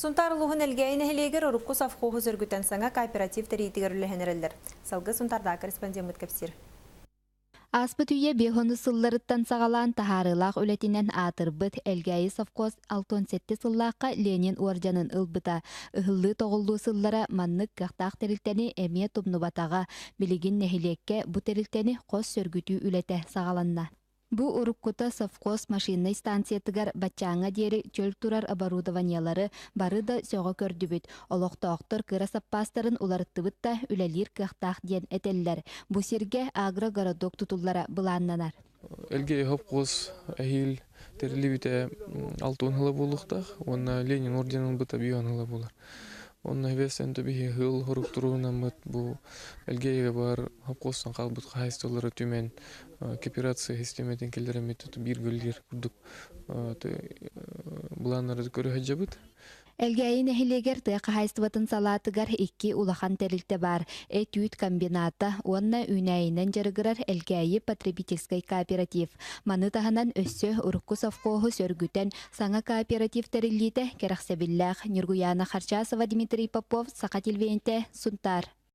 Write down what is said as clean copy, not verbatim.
Сунтаар улууһун Элгээйи нэһилиэгэр урукку совхоһу сөргүтэн саҥа кооператив тэрийиитигэр үлэлэһэн эрэллэр. Салгыы Сунтаардааҕы корреспондеммыт кэпсиир. Ааспыт үйэ биэс сылларыттан саҕалаан таһаарыылаах үлэтинэн аатырбыт Элгээйи совхоз 67 сыллаахха Ленин уордьанын ылбыта. Ыһыллыы-тоҕуллуу сыллара маннык кыахтаах тэрилтэни эмиэ тумнубатаҕа. Билигин нэһилиэккэ бу тэрилтэни хос сөргүтүү үлэтэ саҕаланна. Бу уруккута совхоз машиннай станциятыгар баччааҥҥа диэри чөл турар оборудованиелары бары да сөҕө көрдүбүт. Олохтоохтор кыра саппаастарын уларыттыбыт да үлэлиир кыахтаах диэн этэллэр. Бу сиргэ агрогородок тутуллара былааннанар. Элгээйи совхоз эһиил тэриллибитэ 60 сыла буолуохтаах уонна Ленин орденын ылбыта 50 сыла буолар. Онно хибэстэн биһи сыл хорук туругунаммыт бу Элгээйигэ бар совхозтан хаалбыт хаһаайыстыбалары түмэн кооперация систиэмэтин киллэрэммит биир үлэлиир курдук былааннары көрө сылдьабыт. Элгээйи нэһилиэгэр тыа хаһаайыстыбатын салаатыгар икки улахан тэрилтэ баар. Эт-үүт комбината уонна үүнээйинэн дьарыгырар Элгээйи потребительскай кооператив. Маны таһынан өссө урукку совхоһу сөргүтэн саҥа кооператив тэриллиитэ кэрэхсэбиллээх. Ньургуяна Харчасова, Дмитрий Попов, Саха телевидениетэ, Сунтаар.